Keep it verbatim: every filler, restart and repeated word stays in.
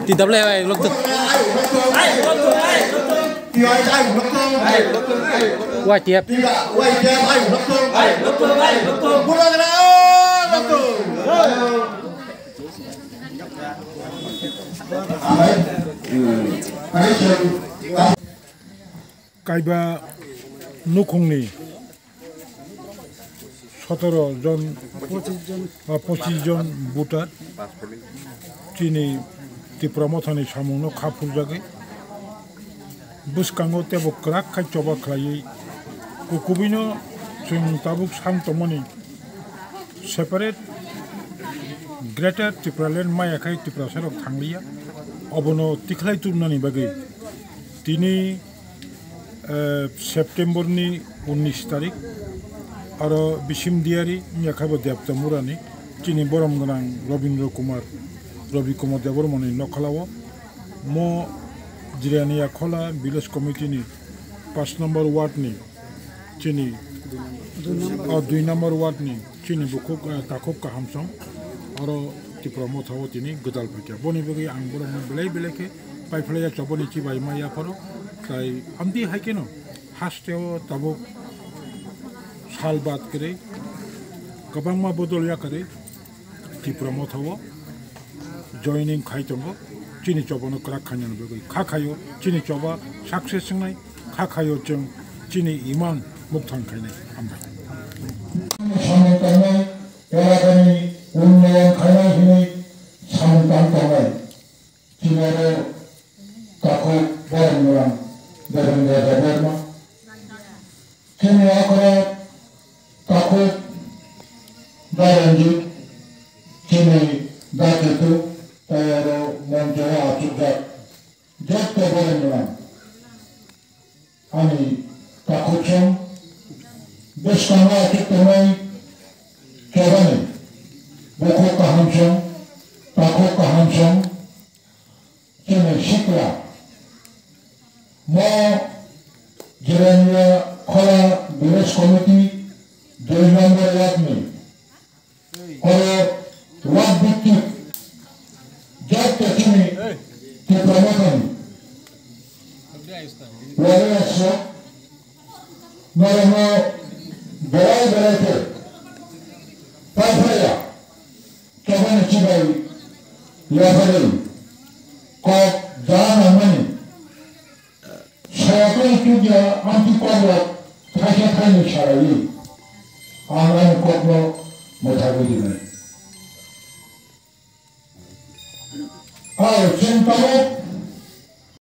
T W A lokto. Y T F. Kaiba nukhungni sotoro jon, ah, pochis jon voter chini Tipra Mothani samungno kha phurjagwi bwskango teibo kwrak khai choba khlaiwi kukubuino chwng tabuk san tongmani separate Greater Tipraland maya khai Tiprasarok thangliya, obono tikhlai tubunani bagwi tini eh, September ni unnish tarik, aro Bisim Diari, wngya khe bo Debta Murani, chini borom gwnang Robindra Kumar, Robi Kumar Debbarmani nokhalao, mo Jirania Khola Village Committee ni paanch number ward ni, chini, o dui number ward ni, chini bukhuk, eh, takhuk kahamsong, aro Tipra Motha o tini gwdal phaikha. Boni bagwi ang borokno belai belai khe paiphlaiya chobani chibai ma yapharo. Tai amtwi hai kheno hasteo tabuk sal bad kwrwi kwbangma bodol yakarwi Tipra Motha o joining khai tongo. Chini chobano kwrak khainani bagwi kha khaio chini choba success wngnai, kha khaio chwng chini imang mukthang khainai. Hambai. Samung tangnai, elakani unnoyon khainai hinwi samung tang tongnai. Chini oro takhuk borok nwng Devendra Debbarma. Chini okra takhuk Dairanjit, chini Daketu, tei oro moncho o achukjak jotto borok nwng. Ani takhuk song bwskango achuk tongnai kebani bukhuk kaham song, takhuk kaham song, chini sikla. Mo Jirania Khola Village Committee dui number ward ni oro ward bhitthic jotto chini Tipra Mothani warriors rok norokno belai belai khe paiphlaiya chobani chibai yapharwi kok ja nangmani. Sayatwi tubya amtwi kokrok thaisa thaini saraiwi ang ani kokno mwthagwi rinai. Ao chwng tabuk